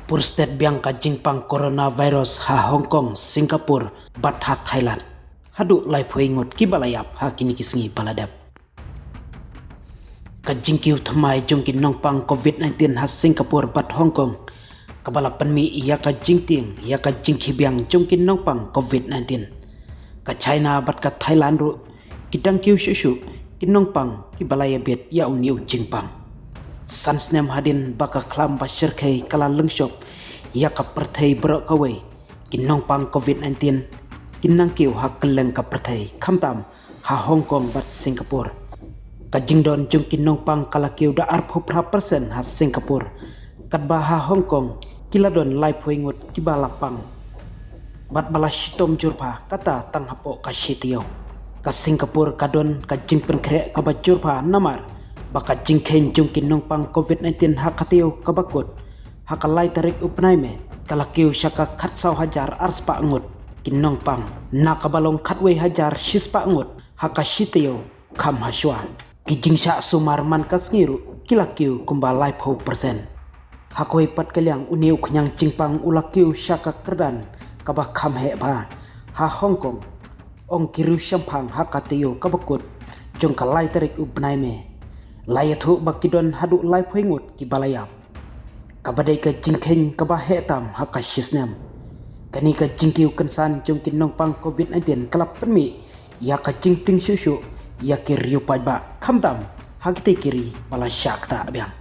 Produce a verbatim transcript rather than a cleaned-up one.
Pur stet biang ka jingpang coronavirus ha Hong Kong, Singapore bad ha Thailand. Haduh laiphew ngut kiba la ïap ha kine ki sngi ba la dep. Ka jingkiew thymmai jong ki nongpang covid nineteen ha Singapore bad Hong Kong, kaba la pynmih ïa ka jingtieng ïa ka jingkhih biang jong ki nongpang covid nineteen. Ka China bad ka Thailand ruh ki dang kiew shuh shuh ki nongpang kiba la ïabit ïa une u jingpang. San snem hadien ba ka khlam ba shyrkhei ka la lyngshop ïa ka pyrthei baroh kawei, ki nongpang covid nineteen ki nang kiew ha kylleng ka pyrthei, khamtam ha Hong Kong bad Singapore. Ka jingdon jong ki nongpang ka la kiew da arphew phra percent ha Singapore, katba ha Hong Kong ki la don laiphew ngut kiba la pang bad ba la shitom jur bha, kata tang hapoh ka shi taïew. Ka Singapore ka don ka jingpynkhreh kaba jur bha namar ba ka jingkheiñ jong ki nongpang covid nineteen ha ka taïew kaba kut, ha ka lai tarik u bnai May, ka la kiew sha ka khatsaw hajar arspah ngut ki nongpang, na kaba long khatwei hajar shispah ngut ha ka shi taïew kham hashwa. Ki jingshah sumar man ka sngi ruh ki la kiew kumba laiphew percent. Ha kawei pat ka liang, une u khñiang jingpang u la kiew sha ka kyrdan kaba kham heh bha ha Hong Kong. Ong ki riew shemphang, ha ka taïew kaba kut jong ka lai tarik u bnai May, la ïathuh ba ki don haduh laiphew ngut kiba la ïap, kaba dei ka jingkheiñ kaba heh tam ha ka shi snem. Kane ka jingkiew kynsan jong ki nongpang covid nineteen ka la pynmih ïa ka jingtieng shuh shuh ïa ki riew paidbah, khamtam ha kitei ki ri ba la shah ktah biang.